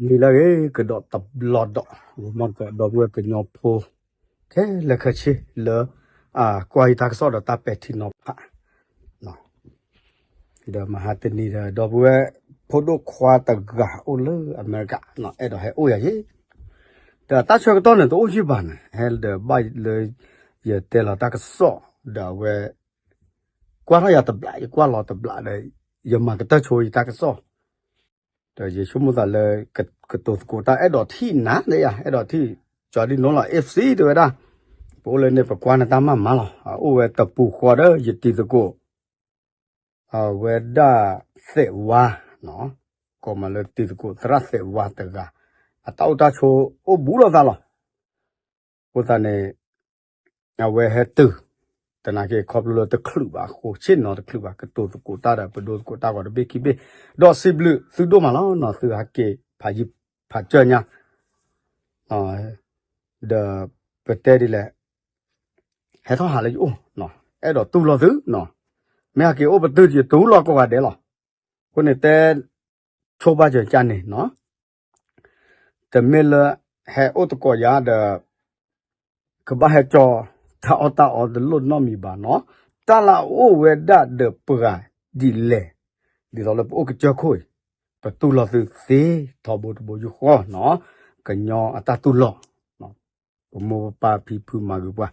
မ့ၢ်လၢအဂ့ၤကဒီးတဘျီဒီး ဝံၤမီၢ်ကဒီပုၢ်ဝဲၢ်ကညီဖိ ခဲလၢာ်ခဲဆ့လၢ ကွၢ်ယတၢ်ကစီၣ်ဒီးတၢ်ပဲာ်ထံနီၤဖး ဒီးမဟါတနံၤဒီး ဒီပုၢ်ဝဲၢ်ဖိဒိၣ်ခွါတဂၤအိၣ်လၢအမဲရကၤ အဲၣ်ဒိးဟဲအိၣ်ယၤယ့ၣ် ဒီးတၢ်ဆၢကတီၢ်န့ၣ် တအိၣ်ယံာ်ဘၣ်န့ၣ် ဟဲဒီးဘၣ်လၢ ယတဲလီၤတၢ်ကစီၣ် ဒီးအဝဲ ကွၢ်ထီၣ်ယၤတဘျီ ယကွၢ်လီၤတဘျီဒီး ယမၤကတၢၢ်ဆိယတၢ်ကစီၣ် ဒီးယဆိကမိၣ်သးလၢ ကတိၤသကိးတၢ်အဲၣ်ဒိးထံၣ်နၤလၢယၤ အဲၣ်ဒိးထံၣ် ကၠီဒံနိလီၤ F C တဲဝဲဒၣ် ပအိၣ်လၢန့ၣ် ပကွၢ်နတၢ်မၤမၤလီၤ အအိၣ်ဝဲတပူၤဃီဒီး ယတံၤသကိး အဝဲဒၣ်သဲးဝါ ကိးမးလၢတံၤသကိးသရၣ်သဲးဝါတဂၤ အတၢ်အိၣ်တၢ်ဆိးအိၣ်ဘူးလိာ်သးလီၤ အဃိသတးန့ၣ် အဝဲဟဲတုၤ သနာ်က့ခီဖျိလၢတချုးဘၣ်အဃိ ဆ့ၣ်နီၤတချုးဘၣ် ကတိၤသကိးတၢ်ဒီး ပဒိသကိးတၢ်ဂီၤတဘ့ၣ်ခံဘ့ၣ် ဒီးစံးဘျုးသုဒိၣ်မးလီၤနီၤ သုဟဲက့ၤဖးယံၤဖးစၢၢ်ညါ ဒီးပတဲဒ်လဲၣ် ဟဲထီၣ်ဟးလၢယအိၣ် အဲၣ်ဒိးတူၢ်လိာ်သုနီၤ မ့ၢ်ဟဲက့ၤအိၣ်ပတုာ်ယတူၢ်လိာ်ကိးဂၤဒဲးလီၤ အဃိန့ၣ်တဲ ဆိဘၣ်ကၢကၢန့ၣ်နီၤ တမ့ၢ်လၢ ဟဲအိၣ်သကိးယၤဒီး ကဘၣ်ဟဲကၠီ တၢ်အီၣ်တၢ်အီတလိၣ်နီတမံၤဘၣ်နီၤ တၢ်လၢအအိၣ်ဝဲဒၣ်ဒီးပှၤဒ်လဲၣ် ဒ်သိးလၢပအိၣ်ကစၢၢ်ခိၣ်အံၤ ပတူၢ်လိာ်သုသ့ထီဘိတဘိယူၢ်ဃီနီၤ ကညီအတၢ်တူၢ်လိာ် ပမိၢ်ပပၢ်ဖံဖုမၤဂ့ၤပှၤ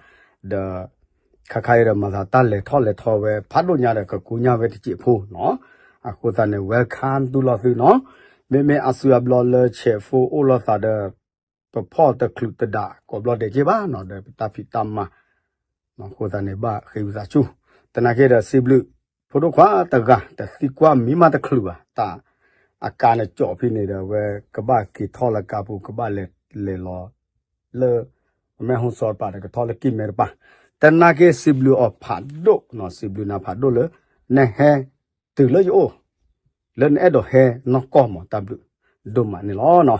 ဒီး ခါခါအံၤဒီးမၤသးတၢ်လဲၤထီၣ်လဲၤထီဝဲဖးဒိၣ်ညါဒီး ကကူညါဝဲတစဲးဖိနီၤ အဃိသတးန့ၣ် welcome တူၢ်လိာ်သုနီၤ မ့မ့ၢ်အါစုအါဘျီလၢဆဲးဖိအိၣ်လိာ်သးဒီး ပဖီၣ်တချုးတဒးကိးဘျီဒဲးက့ဘၣ်နီၤ ဒီးပတၢ်ဖံးတၢ်မၤ အဃိသတးန့ၣ် ဘၣ်ဃ့ဝံသးစူၤ သနာ်က့ဒီးစံးဘျုး ဖိဒိၣ်ခွါတဂၤ တသံကွၢ်မံၤမးတချုးဘၣ် တၢ် အကါန့ၣ်ကၠီးဖဲန့ၣ်ဒီး အဝဲကဘၣ်က့ၤထီၣ်လၢကါပူၤ ကဘၣ်လဲၤလဲၤလီၤ လၢ အမဲၣ်ဟိစီတပၤဒီး ကထီၣ်လၢကံၢ်မဲတပၤ သနာ်က့စံးဘျုးအီၤဖးဒိၣ်နီၤ စံးဘျုးနၤဖးဒိၣ်လၢ နဟဲတုၤလၢယအိၣ် လၢနအဲၣ်ဒိးဟဲနီၢ်ကီၢ်မး တၢ်ဘျုးဒိၣ်မးန့ၣ်လီၤနီၤ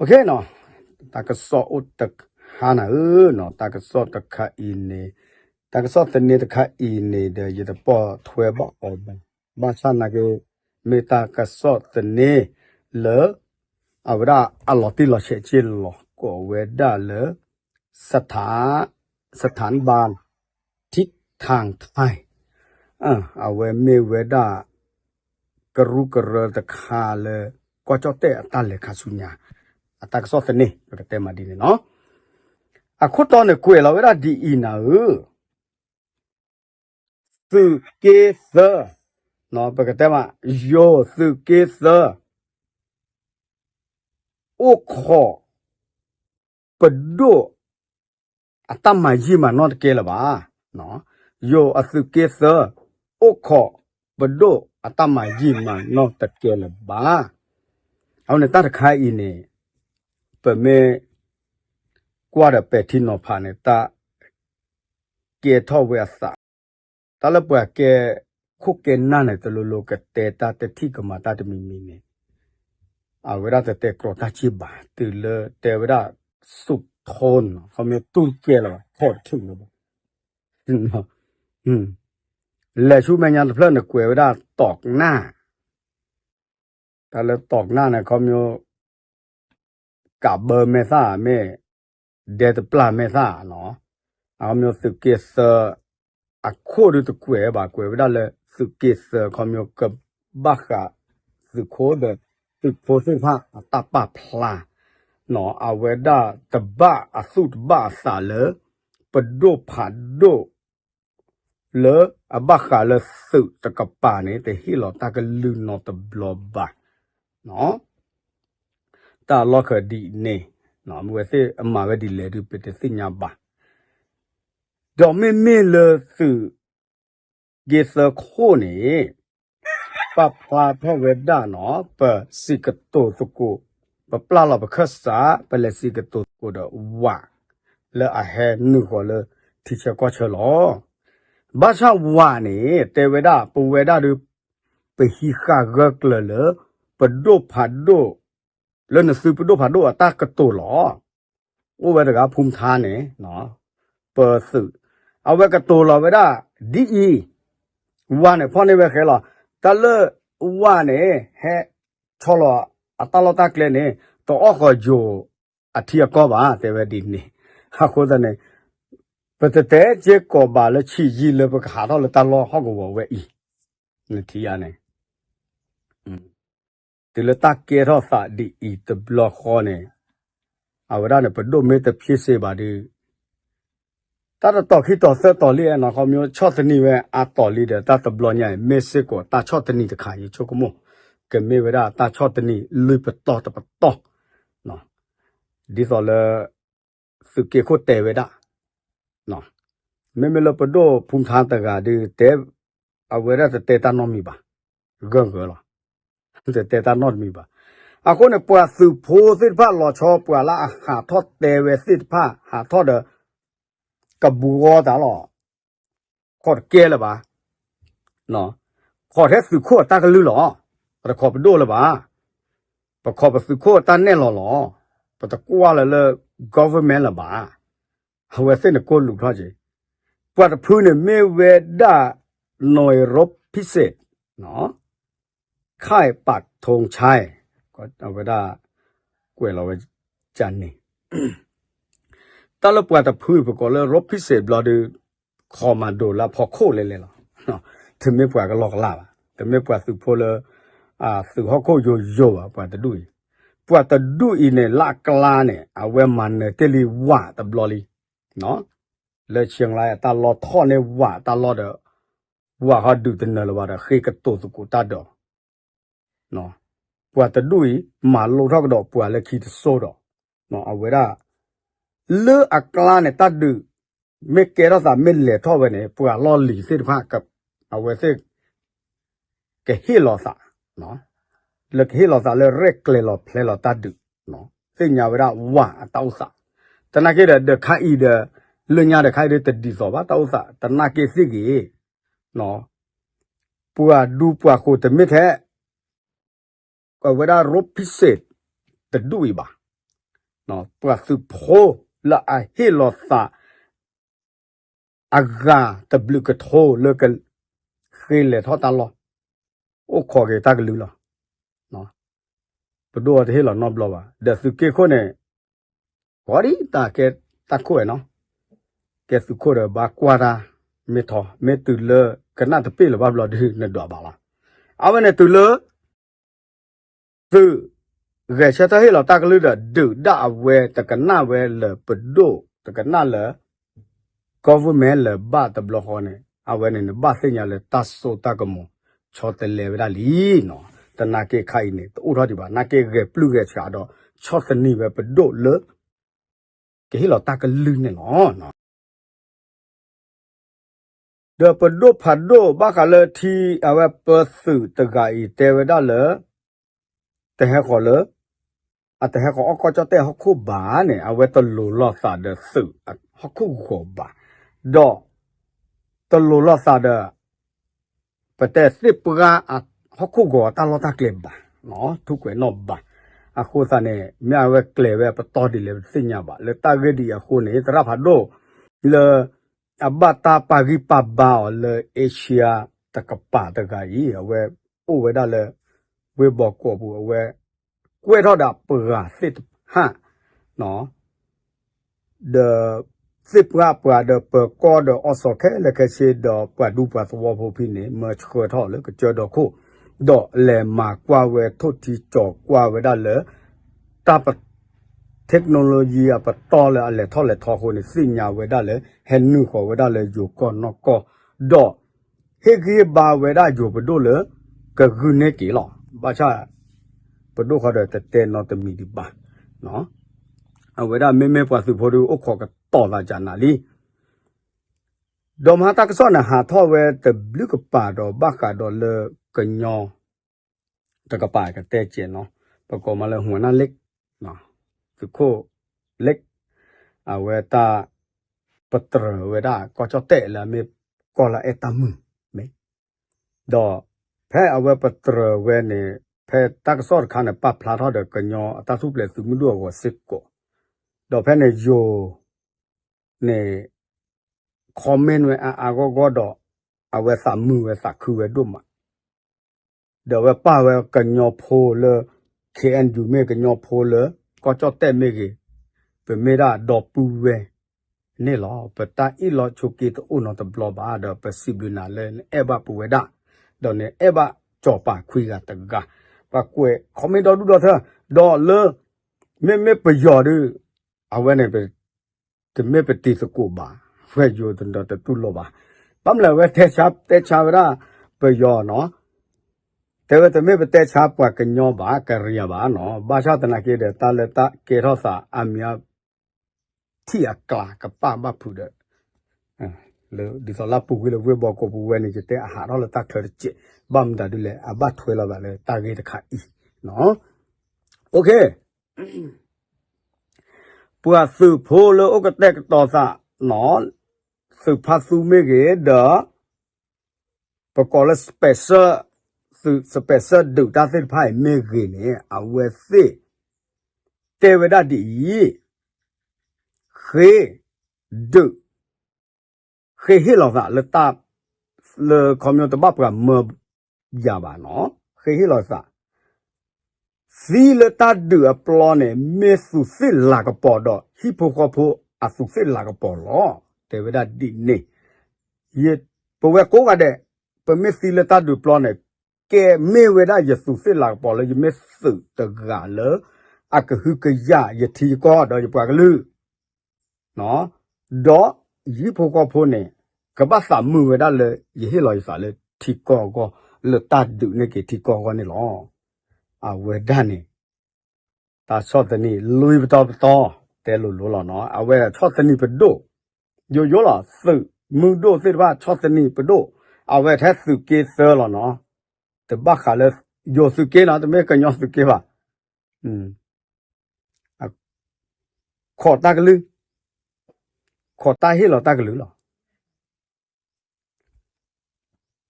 OK နီၤ တၢ်ကစီၣ်အိၣ်တခါနၤဧၢနီၤ တၢ်ကစီၣ်တခါအံၤန့ၣ် တၢ်ကစီၣ်သန့တခါအံၤန့ၣ်ဒီး ယတပိာ်ထွဲဘၣ်အီၤဘၣ် ဘၣ်ဆၣ်သနာ်က့ မ့ၢ်တၢ်ကစီၣ်သန့လၢ အဝဲဒၣ်အလီၤတံၢ်လီၤဆဲးက့လီၤ ကိးဝဲဒၣ်လၢ စထၣ် စထၣ်ဘၣ် ထံထၣ်ထၣ် အဝဲမ့ၢ်ဝဲဒၣ် ကရူၢ်ကရၢတခါလၢ ကီၢ်ကၠီၣ်တဲၣ်အတၢ်လဲၤခါဆူညါ အတၢ်ကစီၣ်သန့ ပကတဲမးဒ်န့ၣ်နီၤ အခိၣ်တီန့ၣ်ကွဲးလီၤဝဲဒၣ်ဒ်အံၤနၤဧၢ သုးက့သၢ ပကတဲမး ယိၤသုးက့သၢ အိၣ်ခိး ပဒိၣ် အတၢ်မၤယံာ်မၤနီၢ်တကဲလၢၤဘၣ်. ယိၤအသုးက့သၢ အိၣ်ခိးပဒိၣ်အတၢ်မၤယံာ်မၤနီၢ်တကဲလၢၤဘၣ်. အဃိန့ၣ် တၢ်တခါအံၤန့ၣ် ပမ့ၢ်ကွၢ်ဒီးပဲာ်ထံနီၤဖးန့ၣ် တၢ်ကဲထီၣ်ဝဲအသး တၢ်လၢပှၤကဲခိၣ်ကဲနၢ်န့ၣ် တလိၤလိၤကတဲတၢ်တထံၣ်ကမၤတၢ်တမံၤမံၤန့ၣ် အဝဲဒၣ်တတဲကြီတၢ်က့ၢ်ဘၣ် တုၤလၢတဲဝဲဒၣ် စူးထိနီၤ ခီမ့ၢ်တူၢ်ကဲလၢၤဘၣ် ထီၣ်တထံၣ်လၢၤဘၣ် လဲၤဆူမဲာ်ညါတဖျၢၣ်န့ၣ် ကွဲးဝဲဒၣ်တီၢ်ကနၣ် တၢ်လၢတီၢ်ကနၣ်န့ၣ် ခီမ့ၢ် ကးဘၢမဲာ်သၣ်မ့ၢ် ဒဲတပျၢ်မဲာ်သၣ်နီၤ အခီပညီသုးက့သၢ အခိၣ်ဒုးတကွဲးဘၣ် ကွဲးဝဲဒၣ်လၢသုးက့သၢ ခီပညီကဘၣ်ဃးသုးခိၣ်ဒီး သုးဖိသ့ၣ်တဖၣ်အတၢ်ပာ်ဖျါနီၤ အဝဲဒၣ်တဘၣ်အသူၣ်တဘၣ်အသးလၢ ပဒိၣ်ဖးဒိၣ် လၢအဘၣ်ဃးလၢသုးတကပၤန့ၣ် တဟ့ၣ်လီၤတၢ်ကလုၢ်နီတဘျီဘၣ်. တၢ်လီၢ်ခၢၣ်ဒ်န့ၣ် မ့ၢ်ဝဲသ့ၣ်အမၤဝဲဒ်လဲၣ်ဒုး ပတသ့ၣ်ညါဘၣ်. ဒီးမ့မ့ၢ်လၢသုးက့သၢခိၣ်န့ၣ် ပာ်ဖျါထီၣ်ဝဲဒၣ်နီၤ ပစံးကတိၤသကိး ပပျၢ်လီၤပခၢၣ်စး ပလဲၤစံးကတိၤသကိးဒီးဝး လၢအဟဲနုာ်ဃီၤလၢထံဆၢကီၢ်ဆၢလီၤ. ဘၣ်ဆၣ်ဝးန့ၣ် တဲဝဲဒၣ် ပဝဲဒၣ်ဒုး ပဟံးဃာ်ဂၢၢ်ကျၢၤလၢ ပဒိၣ်ဖးဒိၣ် လၢနသုးပဒိၣ်ဖးဒိၣ်အတၢ်ကတိၤလီၤ. အိၣ်ဝဲတဂၤဖုမထါန့ၣ် ပသုး အဝဲကတိၤလီၤဝဲဒၣ် ဒ်အံၤ ဝးန့ၣ်ဖီၣ်န့ၢ်ဝဲဃဲလီၤ. တၢ်လၢ ဝၣ်န့ၣ် ဟဲဆီလီၤအတၢ်လီၢ်တၢ်ကျဲန့ၣ် တအီၣ်ဃီၤယိၤအထံအကီၢ်ဘၣ် တဲဝဲဒ်န့ၣ်. အဃိသတးန့ၣ် ပတတဲစ့ၢ်ကီးဘၣ်လၢဆံးယံာ်လၢပကဟးထီၣ်လၢတၢ်လီၢ်ဟီၣ်ကဝီၤဝဲအံၤ, နထံၣ်ဧါန့ၣ် တုၤလၢတၢ်ကဲထီၣ်သးဒ်အံၤတဘျီဃီန့ၣ် အဝဲဒၣ်န့ၣ် ပဒိၣ်မ့ၢ်တဖံးစ့ဘၣ်ဒီး တၢ်တတီၤခံတီၤသၢတီၤလံနီၤ ခီမ့ၢ်ဆီၣ်သနံးဝဲအါတီၤလံဒီး တၢ်တဘျီညါအံၤ မ့ၢ်စ့ၢ်ကီးတၢ်ဆီၣ်သနံးတခါ ယဆိကမိၣ် ကမ့ၢ်ဝဲဒၣ်တၢ်ဆီၣ်သနံးလွံၢ်ပတီၢ်တပတီၢ် ဒ်သိးလၢ သုးက့ခိၣ်တဲဝဲဒၣ် မ့မ့ၢ်လၢပဒိၣ်ဖူထါတဂၤဒီး တဲ အဝဲဒၣ်တတဲတၢ်နီတမံၤဘၣ်, ဂၢၢ်ဂၢၢ်လီၤ, တတဲတၢ်နီတမံၤဘၣ်. အဃိန့ၣ် ပှၤသုးဖိသ့ၣ်တဖၣ်လီၤဆီ ပှၤလၢအဟးထီၣ်တဲဝဲသ့ၣ်တဖၣ် ဟးထီၣ်ဒီး ကဘူးဂီၤတၢ်လီၤ. ခိးတကဲလၢၤဘၣ်, ခိးထဲသုးခိၣ်အတၢ်ကလုၢ်လီၤ. ပတခိးပဒိၣ်လၢၤဘၣ်, ပခိးပသုးခိၣ်အတၢ်နဲၣ်လီၤလီၤ. ပတကွၢ်လၢၤလၢ government လၢၤဘၣ်. အဝဲသ့ၣ်န့ၣ်ကိးလူးထီၣ်က့ၤ, ပှၤတဖုန့ၣ်မ့ၢ်ဝဲဒၣ် နီၢ်အ့ၤရိဖံစ့း ခၢၣ်ပာ်ထိဆါ, အဝဲဒၣ် ကွဲးလီၤဝဲကန့ၣ် တၢ်လၢပှၤတဖု ပကိးလၢရိဖံစ့းဘျီဒီး ခီမၤဒိၣ်လၢအဖီခိၣ်လဲၣ်လဲၣ်လီၤ. တမ့ၢ်ပှၤကလီကလီဘၣ်, တမ့ၢ်ပှၤသုးဖိလၢ သုးဟီၣ်ခိၣ်ယိယိဘၣ် ပှၤတဒူၣ်အံၤ, ပှၤတဒူၣ်အံၤန့ၣ် လၢအကျါန့ၣ် အဝဲမၤနၢၤတ့ၢ်လံဝၣ်တဘျီလံ လၢဆံလါအတၢ်လီၢ်ထီၣ်န့ၢ်ဝၣ်တၢ်လီၢ်ဒီး ဝၣ်ဟီဒုးတနၢၤလၢၤဘၣ်ဒီး ဃ့ကတိၤသကိးတၢ်ဒီး ပှၤတဒူၣ်အံၤ မၤလိထီၣ်ကဒီးပှၤလၢခံတစိၢ်ဒီး အဝဲဒၣ် လၢအကျါန့ၣ် တၢ်ဒုး မ့ၢ်ကဲထီၣ်သးမ့ၢ်လဲၤထီၣ်ဝဲန့ၣ် ပှၤလီၢ်လံၤသ့ၣ်တဖၣ် အဝဲသ့ၣ် ကဟ့ၣ်လီၤသး လၢကဟ့ၣ်လီၤသးလၢရဲၣ်ကျဲၤလီၤဖျဲလီၤတၢ်ဒုး သ့ၣ်ညါဝဲဒၣ်ဝၣ်အတၢ်အိၣ်သး, သနာ်က့ဒီး ဒီးခါအံၤဒီး လၢညါဒီးခါအံၤဒီးတဒ်သိးဘၣ်တၢ်အိၣ်သး သနာ်က့သ့ၣ်ဂ့ၤ ပှၤဒူပှၤဃိၤတမ့ၢ်ထဲ အဝဲဒၣ်ရိဖံစ့း တဒူၣ်အံၤဘၣ်, ပှၤသုးဖိလၢအဟ့ၣ်လီၤသး အဂၤတဘျုးကထိလၢက ဃ့လဲၤထီၣ်တၢ်လီၢ် အိၣ်ခိးက့ၤတၢ်ကလုၢ်လီၤ. ပဒိၣ်အတဟ့ၣ်လီၤနီတဘျီဘၣ် ဒီးသုးက့ခိၣ်န့ၣ် ကီဒ်တၢ်ကဲတၢ်ခိၣ်ဝဲနီၤ, ကဲသုးခိၣ်ဒီးဘၣ်ကွၢ်တၢ် မ့ၢ်ထီ မ့ၢ်တုၤလၢကနၣ်တပ့ၢ်လၢၤဘၣ်ဘျီဒုး နဒွးဘၣ်လီၤ. အဝဲန့ၣ်တုၤလၢ သုး ဂဲၤဆၢထၢၣ်ဟ့ၣ်လီၤတၢ်ကလုၢ်ဒီး ဒုးဒၣ်အဝဲတကနၣ်ဝဲလၢပဒိၣ် တကနၣ်လၢ government လၢၤဘၣ်တဘျီဃီန့ၣ် အဝဲန့ၣ်နဘၣ်သ့ၣ်ညါလၢတၢ်စိတၢ်ကမီၤ ဆီတလဲဝဲဒၣ်လံနီၤ. သနာ်က့ခါအံၤန့ၣ် တအိၣ်ထီၣ်ဒံးဘၣ် သနာ်က့ဂဲၤပျုၢ်ဂဲၤဆှးဒီး ဆီၣ်သနံးဝဲပဒိၣ်လၢ ကဟ့ၣ်လီၤတၢ်ကလုၢ်န့ၣ်လီၤ. ဒီးပဒိၣ်ဖးဒိၣ်ဘၣ်ဃးလၢထံ အဝဲပသုးတဂၤအံၤတဲဝဲဒၣ်လၢ တဟဲဃီၤလၢ အတဟဲဃီၤအီၣ်ကီၢ်ကၠီၣ်တဲၣ်ဟီၣ်ခိၣ်ဘၣ်န့ၣ် အဝဲတလိၤလိာ်သးဒီးသုးဟီၣ်ခိၣ်ဂီၤဘၣ်, ဒီး တလိၤလိာ်သးဒီး ပတဲသ့ၣ်ပှၢ်ဟီၣ်ခိၣ်ဂီၤအတၢ်လီၢ်တၢ်ကျဲဘၣ်, ထူးကွဲးနီၣ်ဘၣ်. အဃိသတးန့ၣ် မ့ၢ်အဝဲကျဲၤဝဲပတီၢ်ဒ်လဲၣ်ပတသ့ၣ်ညါဘၣ်. လၢတၢ်ဂ့ၢ်ဒ်အံၤအဃိန့ၣ် သရၣ်ဖးဒိၣ် လၢ အဘၣ်တၢ်ပာ်ဂံၢ်ပာ်ဘါအီၤလၢ Asia တကပၤတဂၤအံၤ အဝဲအိၣ်ဝဲဒၣ်လၢ ဝ့ၢ်ဘီကီးပူၤ အဝဲ ကွဲးထီၣ်ဒီးပှၤသ့ၣ်တဖၣ် ဒီး သ့ၣ်ပှၢ်ပှၤဒီးပၢၤကီၢ်ဒီးအီစီၤခဲလၢာ်ခဲဆ့ဒီးပှၤဒူပှၤသဝီဖိဖဲန့ၣ် မၢဆှၢထီၣ်လၢကစၢၢ်ဒီခိၣ်, ဒီးလဲၤမၤကွၢ်ဝဲထိၣ်ထံကၠီၤကွၢ်ဝဲဒၣ်လၢ တၢ်ပ technology အပတီၢ်လၢအလဲၤထီၣ်လဲၤထီအဃိန့ၣ် သ့ၣ်ညါဝဲဒၣ်လၢ ဟဲနုာ်ဃီၤဝဲဒၣ်လၢယိၤကီၢ်နီၢ်ကီၢ်, ဒီး ဟ့ၣ်ဂံၢ်ဟ့ၣ်ဘါဝဲဒၣ်ယိၤပဒိၣ်လၢ ကဂုာ်န့ၢ်က့ၤလီၤ. ဘၣ်ဆၣ် ပဒိၣ်ဃီဒီးတတဲနီတမံၤဒံးဘၣ်. အဝဲဒၣ်မ့မ့ၢ်ပှၤသုးဖိဒုးအိၣ်ခိးကတီၤသးကနၤလံ. ဒီးမဟါတၢ်ကစီၣ်န့ၣ် ဟးထီၣ်ဝဲတဘျုးကပၤဒီးဘၣ်ဃးဒီးလၢကညီ တကပၤကတဲကဲးနီၤ, ပကိးမးလၢ ဟူးနၢ်လ့ၣ်, သုးခိၣ်လ့ၣ်, အဝဲတၢ် ပတြၢၤဝဲဒၣ်ကီၢ်ကၠီၣ်တဲၣ်လၢအမ့ၢ်ကီၢ်လၢအအဲၣ်တၢ်မုာ်, မ့ၢ်, ဒီးဖဲအဝဲပတြၢၤဝဲန့ၣ် ဖဲတၢ်ကစီၣ်တခါန့ၣ် ပာ်ဖျါထီၣ်ဒီးကညီအတၢ်ထူၣ်ဖျဲးသုးမုၢ်ဒိၣ်အဂီၤစ့ၢ်ကီး, ဒီးဖဲန့ၣ်ယိၤန့ၣ် comment ဝဲအါအါဂီၢ်ဂီၢ်ဒီး အဝဲသးမုာ်ဝဲသးခုဝဲဒိၣ်မး ဒီးအဝဲပာ်ဝဲကညီဖိလၢ ခ့ၣ်အဲၣ်ယူၣ်မ့ၢ်ကညီဖိလၢ ကီၢ်ကၠီၣ်တဲၣ်မ့ၢ်ဂ့ၤ, ပမ့ၢ်ဒၣ်ဒီပုၢ်ဝဲၢ်န့ၣ်လီၤ. ပတၢ်အ့ၣ်လိာ်ဆိးက့တအိၣ်နီတဘျီဘၣ်, ဒီးပစံးဘျုးနၤလၢနအဲၣ်ဘၣ်ပဝဲဒၣ်, ဒီးနအဲၣ်ဘၣ်စီၤပၤခွံဂၤတဂၤ, ပှၤကွဲး comment ဒီဒူၣ်ဒီထၢ, ဒီးလၢ မ့မ့ၢ်ပယီၤဒီး အဝဲန့ၣ် တမ့ၢ်ပတံၤသကိးဘၣ်, ဝဲယိၤတဒီးတတူၢ်လိာ်ဘၣ်. ဘၣ်မနုၤလဲၣ် အဝဲတဲဆါ တဲဆါဝဲဒၣ်ပယီၤနီၤ, တဲဝဲတမ့ၢ်ပတဲဆါပှၤကညီဘၣ် ကရံၤဘၣ်နီၤ, ဘၣ်ဆၣ်သနာ်က့ဒီး တၢ်လၢတၢ်ကဲထီၣ်သးအါမံၤအါ ထံၣ်အကျါကပာ်ဘၣ်ဖုးဒီး လၢဒ်သိးလၢပူၤကွံာ်လၢဝ့ၢ်ဘီကိးပူၤဝဲန့ၣ် ယတဲအဟးထီၣ်လၢတၢ်ချၢတစဲး, ဘၣ်မတၤဒ်လဲၣ် အဘၣ်ထွဲလီၤဘၣ်လၢတၢ်ဂ့ၢ်တခါအံၤနီၤ. ပှၤသုးဖိလၢအိၣ်ကတဲာ်ကတီၤသးနီၤ, သုးဖါသူမ့ၢ်ဂ့ၤဒီး ပကိးလၢ special သုး special ဒုးတၢ်သ့ၣ်တဖၣ်အံၤမ့ၢ်ဂ့ၤန့ၣ် အဝဲသ့ၣ် တဲဝဲဒၣ်ဒ်အံၤ, ဃ့ ဒုး ဃ့ဟ့ၣ်လီၤသးလၢတၢ် လၢခီပညီတဘၣ်ပှၤမၢယၤဘၣ်နီၤ, ဃ့ဟ့ၣ်လီၤသး သံလၢတၢ်ဒုးအပျီန့ၣ် မ့ၢ်သူးသ့ၣ်လၤကပီၤဒီး ဟံၣ်ဖိဃီဖိအသူးသ့ၣ်လၤကပီၤလီၤ. တဲဝဲဒၣ်ဒ်န့ၣ်, ယ ပဝဲကိးဂၤဒဲး ပမ့ၢ်သံလၢတၢ်ဒုးပျီန့ၣ် ကဲမ့ၢ်ဝဲဒၣ်ယသူးသ့ၣ်လၤကပီၤလၢယမ့ၢ်သုးတဂၤလၢ အကဟုကယာ်ယထံယကီၢ်ဒီးယပှၤကလုာ် ဒီးယဟံၣ်ဖိဃီဖိန့ၣ် ကဘၣ်သးမုာ်ဝဲဒၣ်လၢ ယဟ့ၣ်လီၤယသးလၢထံကီၢ်အဂီၢ် လၢတၢ်ဒုးန့ၢ်က့ၤထံကီၢ်အဂီၢ်န့ၣ်လီၤ. အဝဲဒၣ်န့ၣ် တၢ်ဆီၣ်သနံးလွံၢ်ပတီၢ်ပတီၢ် တဲလိၤလိၤလီၤနီၤ. အဝဲဆီၣ်သနံးပဒိၣ်, ယိယိလီၤ သုးမုၢ်ဒိၣ်သ့ၣ်တဖၣ်ဆီၣ်သနံးပဒိၣ်, အဝဲထဲသုးက့သၢလီၤနီၤ. တဘၣ်ဃးလၢ ယိၤသုးက့နီၤ, တမ့ၢ်ကညီသုးက့ဘၣ်. ခိးတၢ်ကလုၢ်, ခိးတၢ်ဟ့ၣ်လီၤတၢ်ကလုၢ်လီၤ.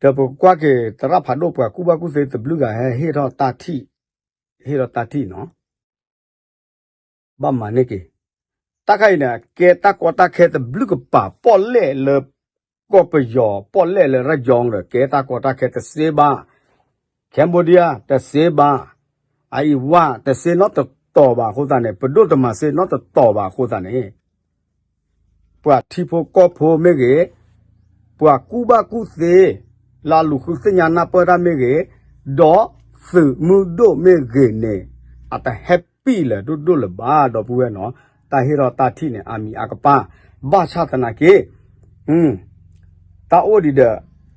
ဒီးပကကွၢ်က့ၤသရၣ်ဖးဒိၣ်ပှၤကူၣ်ဘၣ်ကူၣ်သ့တဘျုးဂၤဟဲဟ့ၣ်ထီၣ်တၢ်ထံၣ်, ဟ့ၣ်ထီၣ်တၢ်ထံၣ်နီၤ. ဘၣ်မၤန့ၢ်က့ၤ, တၢ်ခါအံၤန့ၣ် ကဲတၢ်ကီတၢ်ခဲတဘျုးကပၤ ပီၣ်လဲၣ်လၢ ကီၢ်ပယီၤ ပီၣ်လဲၣ်လၢရၢယီၤဒီး ကဲတၢ်ကီတၢ်ခဲတသ့ဘၣ်, Cambodia တသ့ဘၣ်, အအံၤဝါတသ့နီတတီၤဘၣ်အဃိသတးန့ၣ် ပဒိၣ်တမၤသ့နီတတီၤဘၣ်အဃိသတးန့ၣ် ပှၤထံဖိကီၢ်ဖိမ့ၢ်ဂ့ၤ, ပှၤကူၣ်ဘၣ်ကူၣ်သ့, လၢအလူၤဃုသ့ၣ်ညါနၢ်ပၢၢ်တၢ်မ့ၢ်ဂ့ၤ, ဒီးသုးမုၢ်ဒိၣ်မ့ၢ်ဂ့ၤန့ၣ် အတဟဲပံၣ်လၢၤဒိၣ်ဒိၣ်လၢၤဘၣ်ဒီပုၢ်ဝဲၢ်နီၤ. တၢ်ဟ့ၣ်ထီၣ်တၢ်ထံၣ်န့ၣ် အါမံၤအါကပၢ်, ဘၣ်ဆၣ်သနာ်က့ တၢ်အိၣ်ဒံးဒီး တၢ်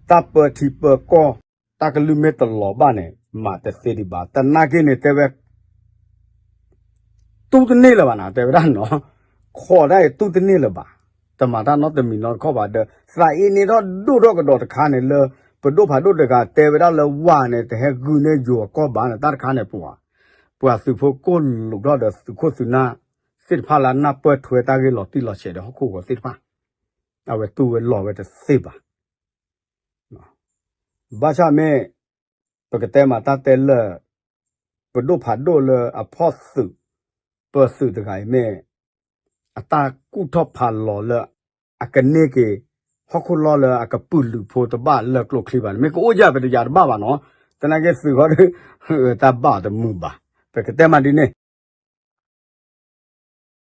ပၢထံပၢကီၢ် တၢ်ကလုၢ်မ့ၢ်တလီၤဘၣ်န့ၣ် မၤတသ့ဒံးဘၣ်. သနာ်က့န့ၣ် တဲဝဲ တူၢ်တန့ၢ်လၢၤဘၣ်နီၤ, တဲဝဲဒၣ်နီၤ, ခိးဒၣ်အံၤတူၢ်တန့ၢ်လၢၤဘၣ်, တမၤတၢ်နီတမံၤနီတခီၣ်ဘၣ်ဒီး သးအ့န့ၢ်ထီၣ်ဒိၣ်ထီၣ်ကဒီးတခါန့ၣ်လၢ ပဒိၣ်ဖးဒိၣ်တဂၤတဲဝဲဒၣ်လၢဝါန့ၣ် တဟဲဂုာ်န့ၢ်ယိၤအကီၢ်ဘၣ်န့ၣ် တၢ်တခါန့ၣ်ပှၤ, ပှၤသုးဖိကိၢ်လိာ်ထီၣ်ဒီးသုးခိၣ်သုးနၢ်သ့ၣ်တဖၣ်လၢအနၢ်ပၢၢ်ထွဲတၢ်ဂ့ၢ်လီၤတံၢ်လီၤဆဲးဒီးဟီၣ်ခိၣ်ဂီၤသ့ၣ်တဖၣ်, အဝဲတူၢ်ဝဲလီၤဝဲတသ့ဘၣ်. ဘၣ်ဆၣ်မ့ၢ် ပကတဲမးတၢ်တဲလၢာ် ပဒိၣ်ဖးဒိၣ်လၢအဖီၣ်သုး ပၢသုးတဂၤအံၤမ့ၢ် အတၢ်ကူၣ်ထီၣ်ဖးလီၤလၢ အကန့ၢ်က့ၤ ဟီၣ်ခိၣ်လီၢ်လၢအကပုာ်လုးဖိတဘၣ်လၢကျိချံဘၣ်န့ၣ် မ့ၢ်ကအိၣ်ယၤပတယၤတဘၣ်ဘၣ်နီၤ, သနာ်က့သုးခီဒီး တၢ်ဘၣ်တမုာ်ဘၣ်, ပကတဲမးဒ်န့ၣ်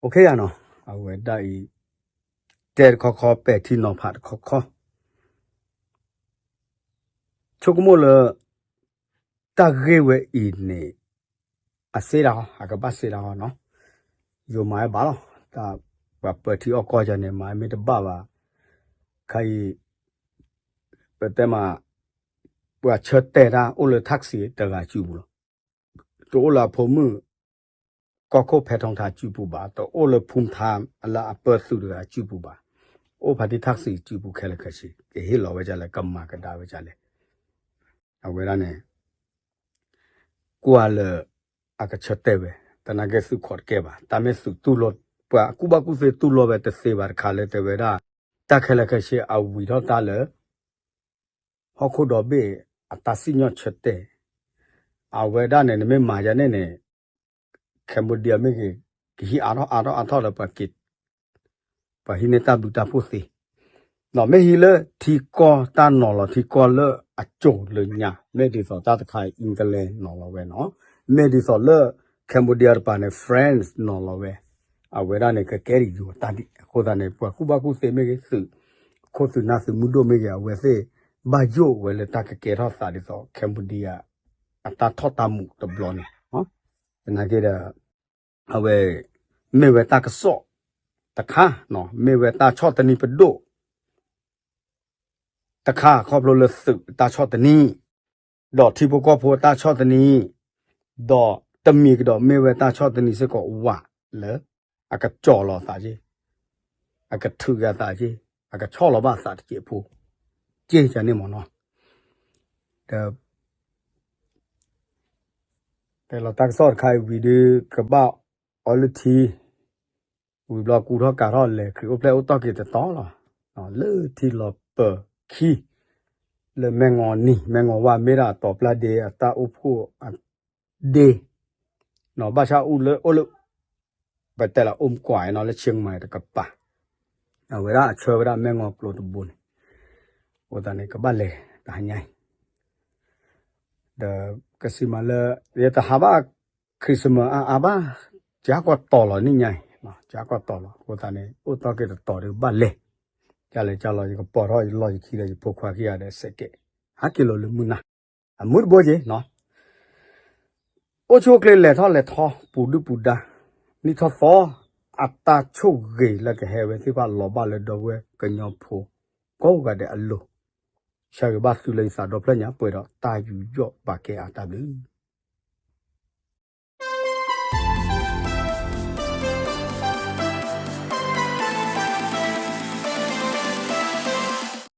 အိၣ်ခ့ယၤနီၤ, အဝဲဒၣ်အံၤ တဲတခီခီ ပဲာ်ထံနီၤဖးတခီခီ, ဆိကမိၣ်လၢ တၢ်ဂ့ၢ်ဝဲအံၤန့ၣ် အစ့တၢ်ဟီ အကဘၣ်စ့တၢ်ဟီနီၤ, ယိၤမၤဝဲဘၣ်လီၤ, တၢ်ပှၤပၢထံအီၣ်ကီၢ်ယၤန့ၣ် မၤဝဲမ့ၢ်တဘၣ်ဘၣ်, ခါအံၤ ပတဲမး ပှၤဆၢတဲာ်တၢ်အိၣ်လၢ taxi တဂၤစုပူၤလီၤ, တအိၣ်လၢအဖိမုၣ် ကီၢ်ခိၣ်ဖဲထီထါစုပူၤဘၣ်, တအိၣ်လၢဖူမထါအလၢအပၢသုးတဂၤစုပူၤဘၣ်, အိၣ်ဖးတံၢ် taxi စုပူၤခဲလၢာ်ခဲဆ့, ကဟ့ၣ်လီၤဝဲဒ်လဲၣ် ကမၤကဒါဝဲဒ်လဲၣ်, အဝဲဒၣ်န့ၣ် ကွၢ်လၢ အကဆၢတဲာ်ဝဲ, သနာ်က့သုးခိးတကဲဘၣ်, တၢ်မ့ၢ်သုးတူၢ်လိာ်, ပှၤကူၣ်ဘၣ်ကူၣ်သ့တူၢ်လိာ်ဝဲတသ့ဘၣ်တခါလၢတဲဝဲဒၣ်, တၢ်ခဲလၢာ်ခဲဆ့အဝံၤထီၣ်တၢ်လၢ ဟီၣ်ခိၣ်ဒီဘ့ၣ်အတၢ်စံၣ်ညီၣ်ဆၢတဲာ်, အဝဲဒၣ်န့ၣ် နမ့ၢ်မၤယၤန့ၣ်န့ၣ် Cambodia မ့ၢ်ဂ့ၤ, ကဟံးအါထီၣ်အါထီၣ်အါထီၣ်လၢပှၤက့ၤ ပှၤဟံးန့ၢ်တၢ်ဘျုးတၢ်ဖှိၣ်သ့, ဒီးမ့ၢ်ဟံးလၢထံကီၢ်တၢ်နီၤလီၤထံကီၢ်လၢ အကၠိၤလၢညါ မ့ၢ်ဒ်သိးတၢ်တခါအံၤ England နီၤလီၤဝဲနီၤ, မ့ၢ်ဒ်သိးလၢ Cambodia တပၤန့ၣ် France နီၤလီၤဝဲ, အဝဲဒၣ်န့ၣ် ကကဲထီၣ်ယိၤတၢ်ဒ် အဃိသတးန့ၣ် ပှၤကူၣ်ဘၣ်ကူၣ်သ့မ့ၢ်ဂ့ၤ သုးခိၣ်သုးနၢ်သုးမုၢ်ဒိၣ်မ့ၢ်ဂ့ၤ အဝဲသ့ၣ် ဘၣ်ယိၣ်ဝဲလၢတၢ်ကကဲထီၣ်သးဒ်သိး Cambodia အတၢ်ထီၣ်တၢ်မူးတဘျီန့ၣ်, သနာ်က့ဒီး အဝဲ မ့ၢ်ဝဲတၢ်ကစီၣ်တခါ, မ့ၢ်ဝဲတၢ်ဆီၣ်သနံးပဒိၣ် တခါ ခီဖျိလၢသုးအတၢ်ဆီၣ်သနံး, ဒီးထံဖိကီၢ်ဖိအတၢ်ဆီၣ်သနံး, ဒီးတမံၤကဒီးမ့ၢ်ဝဲတၢ်ဆီၣ်သနံးစ့ၢ်ကီးဝးလၢ အကကၠီၤလီၤသးက့ၤ, အကထုးက့ၤအသးက့ၤ, အကဆီၣ်လီၤဘၣ်အသးတက့ၢ်ဖိ, က့ၤကန့ၣ်မ့ၢ်နီၤ, ဒီး တဲလီၤတၢ်ကစီၣ်တခါအံၤဝံၤဒီး ကဘၣ်အီလုၢ်ထံ, ဝံၤဘျီကူထီၣ်ကၤထီၣ်လဲၤခရံာ်အိၣ်ဖျဲၣ်အိၣ်တီၢ်က့ၤတတီၤလီၤ, လၢထံလီၤပၢၤခံ, လၢမဲၢ်ငီၤနံၤ မဲၢ်ငီၤဝါမ့ၢ်ဒၣ်အတီၤပျၢ်ဒ့အတၢ်အိၣ်ဖှိၣ်အဒ့, ဘၣ်ဆၣ်အိၣ်လၢအိၣ်လၢ ပတဲလၢအိၣ်မကွၢ်နီၤ လၢဆ့မၤတကပၤ, အဝဲဒၣ်အဆှၢဝဲဒၣ်မဲၢ်ငီၤကျိၤတဘိန့ၣ်, အဃိသတးန့ၣ် ကဘၣ်လဲၤတဟါညါအံၤ ဒီးကစံးမးလၢ ယတဟးဘၣ် Christmas အါအါဘၣ်, ကၠါကီၢ်တီၤလီၤနံၣ်ညါအံၤ, ကၠါကီၢ်တီၤလီၤ အဃိသတးန့ၣ် အိၣ်တီၢ်က့ၤတတီၤဒီးကဘၣ်လဲၤ, ကလဲၤကၠါလီၤ ယကပိာ်ထီၣ်ယလီၢ်ယခံဒီးယဖိခွါခံဂၤဒီးစဲးကဲး, ဟးက့ၤလီၤလၢမုၢ်နၤ, အမုၢ်တဘိက့ၤနီၤ အိၣ်ဆူၣ်အိၣ်ချ့လဲၤထီၣ်လဲၤထီ ပူၤဒုၣ်ပူၤဒါ, နံၣ်ထီၣ်သီ အတၢ်ဆိၣ်ဂ့ၤလၢကဟဲဝဲသ့ၣ်တဖၣ်လီၤဘၣ်လၢဒီပုၢ်ဝဲၢ်ကညီဖိ ကိးဂၤဒဲးအလိၤ, ဆၢဂ့ၤဘၣ်သုလၢယသးဒီဖျၢၣ်ညါပှဲၤဒီးတၢ်ယူးယီၣ်ပာ်ကဲအါတၢ်ဘျုး